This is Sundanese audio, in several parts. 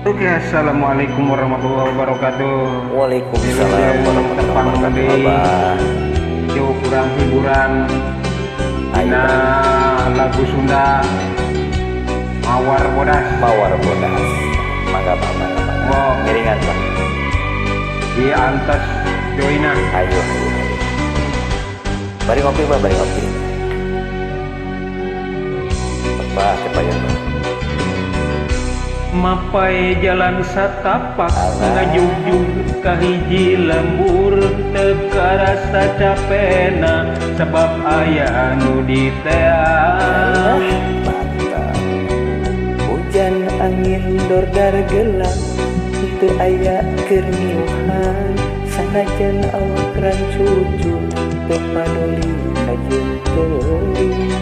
Oke, assalamualaikum warahmatullahi wabarakatuh. Waalaikumsalam warahmatullahi wabarakatuh. Yuk kurang hiburan. Nah, lagu Sunda Mawar Bodas. Mawar Bodas. Mangga Pak, mangga Pak. Oh, ngiringan Pak. Di antas joina. Ayo, ayo, ayo. Bari ngopi Pak, bari ngopi. Pak, cepat ya Pak. Mapai jalan satapak ngajugjug ka hiji lembur teu karasa capena sebab aya nu diteang. Mantap. Hujan angin dordar gelap teu aya keur ngiuhan sanajan awak rancucu teu paduli kajeun teuing.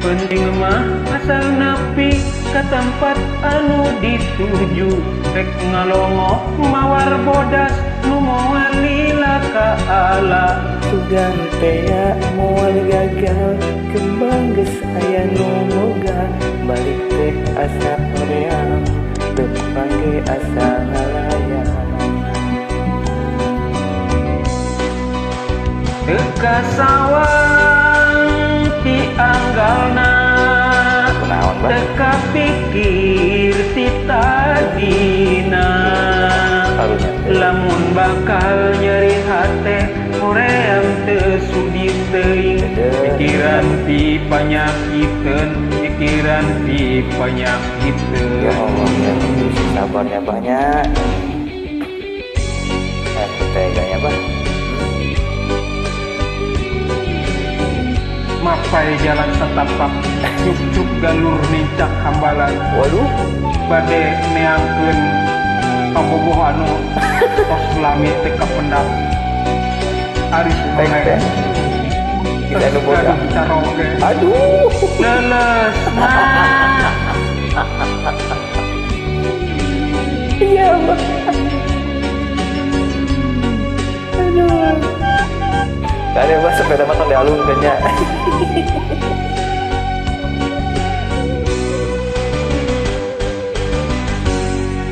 Penting mah asal nepi ka tempat anu dituju rek ngalongok mawar bodas nu moal lila ka ala sugan tea moal gagal kembang geus aya nu boga balik teh asa hoream teu pangge asa ngalayang teu kasawang ti anggalna teu kapikir ti tadina lamun bakal nyeri hate hoream teu sudi teuing pikiran ti panyakiteun pikiran ti panyakiteun. Ya Allah ya Rabbi, sabarnya banyak. Teganya Bah. Mapai jalan setapak cuk-cuk galur nincak hambalan. Waduh, bade neangkeun paboboh anu tos lami teu kapendak. Ari teh. Kita nu boga caroge. Aduh, leles mah. Iya, Bah. Aduh. Kade Bah sepeda motor dialungkeun nya.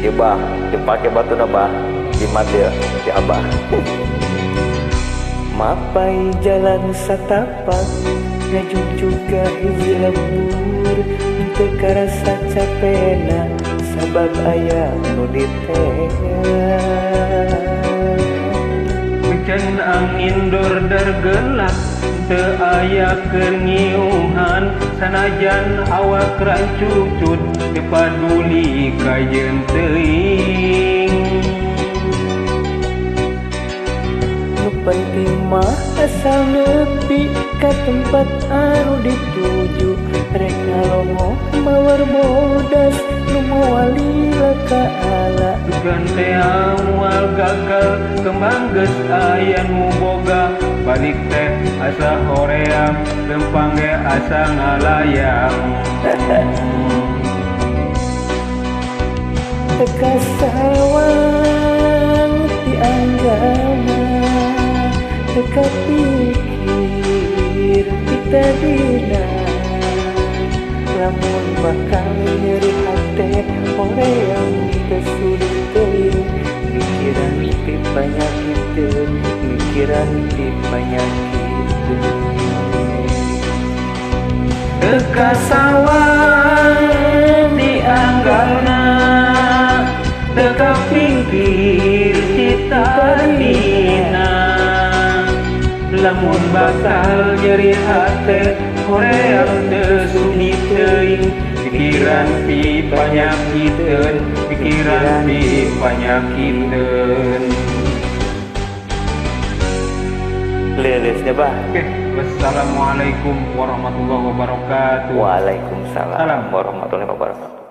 Ieu Bah, dipake batuna Bah, jimat ya di Abah. Mapai jalan satapak ngajugjug ka hiji lembur teu karasa capena sabab aya nu diteang. Hujan angin dordar gelap teu aya keur ngiuhan sanajan awak rancucut teu paduli kajeun teuing. Nu penting mah asal nepi ka tempat anu dituju rek ngalongok mawar bodas nu moal lila ka ala. Sugan teh moal gagal kembang geus aya nu boga balik teh asa hoream lempang ge asa ngalayang. Teu kasawang ti anggalna teu kapikir ti tadina lamun bakal nyeri hate hoream teu sudi teuing mikiran ti panyakiteun mikiran ti panyakiteun. Teu kasawang ti anggalna teu kapikir ti tadina lamun bakal nyeri hate hoream teu sudi teuing pikiran ti panyakiteun pikiran ti panyakiteun. Leuleuh Bah. Oke, wassalamualaikum warahmatullahi wabarakatuh. Waalaikumsalam warahmatullahi wabarakatuh.